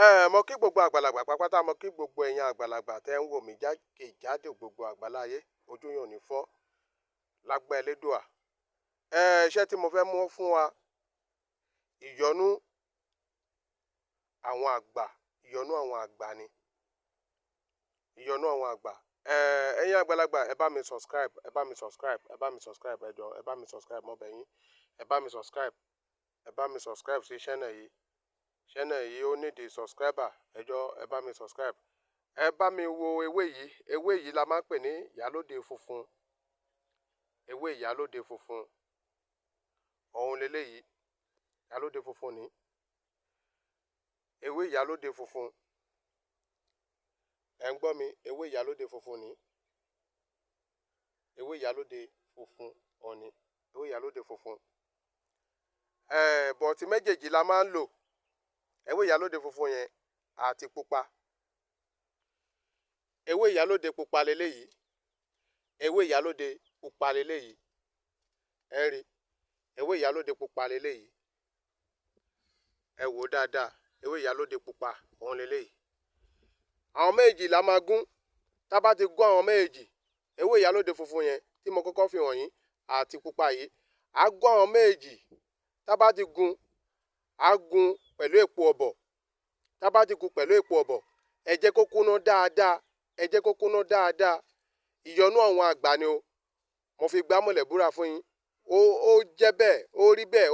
Ẹ mo kí gbogbo àgbàlagbà pápátá, mo kí gbogbo ẹ̀yin àgbàlagbà tẹ́ ń wò mí jákèjádò gbogbo àgbáláyé. Ojú yín ò ní fọ́ lágbá Elédùà. Ẹ iṣẹ́ tí mo fẹ́ mú fún wa, ìyọ́nú àwọn àgbà, ìyọ́nú àwọn àgbà ni. Ìyọ́nú àwọn àgbà. Ẹ ẹ̀yin àgbàlagbà, ẹ bá mi subscribe, ẹ bá mi subscribe, ẹ bá mi subscribe, ẹ jọ̀ọ́, ẹ bá mi subscribe, mo bẹ̀ yín. Ẹ bá mi subscribe, ẹ bá mi subscribe sí channel yìí. Channel yìí ó need subscriber. Ẹ jọ̀ọ́, ẹ bá mi subscribe. Ẹ bá mi wo ewé yìí. Ewé yìí la máa ń pè ní ìyálóde funfun. Ewé ìyálóde funfun. Òun leléyìí. Ìyálóde funfun ni. Ewé ìyálóde funfun. Ẹ ń gbọ́ mi, ewé ìyálóde funfun ni. Ewé ìyálóde funfun òun ni. Ewé ìyálóde funfun. Ẹ but méjèèjì la máa ń lò. Ewé ìyálóde funfun yẹn àti pupa. Ewé ìyálóde pupa leléyìí. Ewé ìyálóde pupa leléyìí. Ẹ rí. Ewé ìyálóde pupa leléyìí. Ẹ wò ó dáadáa. Ewé ìyálóde pupa òun leléyìí. Àwọn méjèèjì la máa gún. Tá bá ti gún àwọn méjèèjì, ewé ìyálóde funfun yẹn tí mo kọ́kọ́ fi hàn yín àti pupa yìí, á gún àwọn méjèèjì. Tá bá ti gún, á gún pẹ̀lú èpo ọ̀bọ̀. Tá bá ti gún pẹ̀lú èpo ọ̀bọ̀, ẹ jẹ́ kó kúná dáadáa. Ẹ jẹ́ kó kúná dáadáa. Ìyọ́nú àwọn àgbà ni o. Mo fi gbámọ̀lẹ̀ búra fún yín. Ó jẹ́ bẹ́ẹ̀, ó rí bẹ́ẹ̀,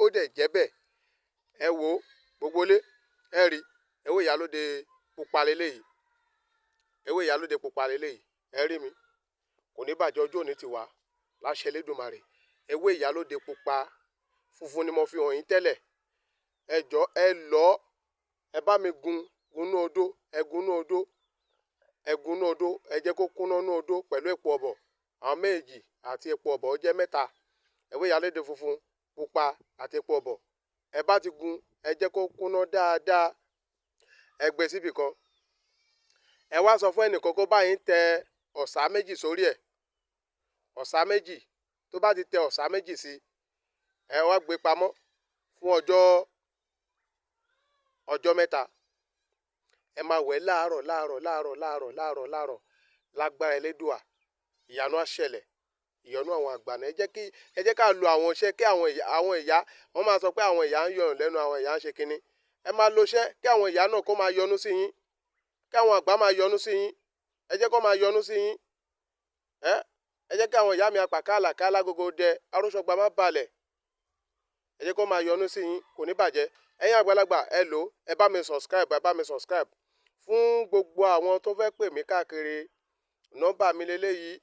ó dẹ̀ jẹ́ bẹ́ẹ̀. Ẹ wò ó, gbogbo ilé, ẹ rí. Ewé ìyálóde pupa leléyìí. Ewé ìyálóde pupa leléyìí. Ẹ rí mi. Kò ní bàjẹ́, ọjọ́ òní ti wá. Láṣẹ Elédùmarè. Ewé ìyálóde pupa, funfun ni mo fi hàn yín tẹ́lẹ̀. Ẹ jọ̀ọ́, ẹ lọ̀, ẹ bá mi gun gúnú odó, ẹ gúnú odó, ẹ gúnú odó, ẹ jẹ́ kó kúnná nú odó pẹ̀lú èpo ọ̀bọ̀. Àwọn méjì àti èpo ọ̀bọ̀, ó jẹ́ mẹ́ta. Ewé ìyálóde funfun, pupa àti èpo ọ̀bọ̀. Ẹ bá ti gun, ẹ jẹ́ kó kúnná dáadáa. Ẹ gbé síbì kan. Ẹ wá sọ fún ẹnìkan kó bá yín tẹ ọ̀sá méjì sórí ẹ̀. Ọ̀sá méjì. Tó bá ti tẹ ọ̀sá méjì sí, ẹ wá gbé pamọ́ fún ọjọ́ 3. Ẹ máa wẹ̀ láàárọ̀ láàárọ̀ láàárọ̀ láàárọ̀ láàárọ̀ láàárọ̀. Lágbára Elédùà, ìyanu á ṣẹlẹ̀. Ìyọ́nú àwọn àgbà náà. Ẹ jẹ́ ká lo àwọn iṣẹ́ kí àwọn ìyá wọ́n máa sọ pé àwọn ìyá ń yọ̀yàn lẹ́nu, àwọn ìyá ń ṣe kinní. Ẹ máa lo iṣẹ́ kí àwọn ìyá náà kó máa yọ́nú sí yín. Kí àwọn àgbà máa yọ́nú sí yín. Ẹ jẹ́ kó máa yọ́nú sí yín. Ẹ jẹ́ kí àwọn ìyá mi apàkálà kálá gógó dẹ, arósọgbà má balẹ̀. Ẹ jẹ́ kó máa yọ́nú sí yín, kò ní bàjẹ́. Ẹ̀yin àgbàlagbà, ẹ lò ó. Ẹ bá mi subscribe, ẹ bá mi subscribe. Fún gbogbo àwọn tó fẹ́ pè mí káàkiri, nọ́mbà mi leléyìí: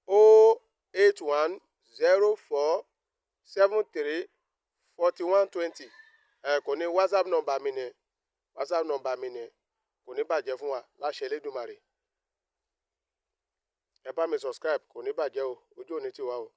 08104734120. Ẹ kò ní WhatsApp nọ́mbà mi ni. WhatsApp nọ́mbà mi ni. Kò ní bàjẹ́ fún wa láṣẹ Elédùmarè. Ẹ bá mi subscribe, kò ní bàjẹ́ o. Ojú ò ní tì wá o.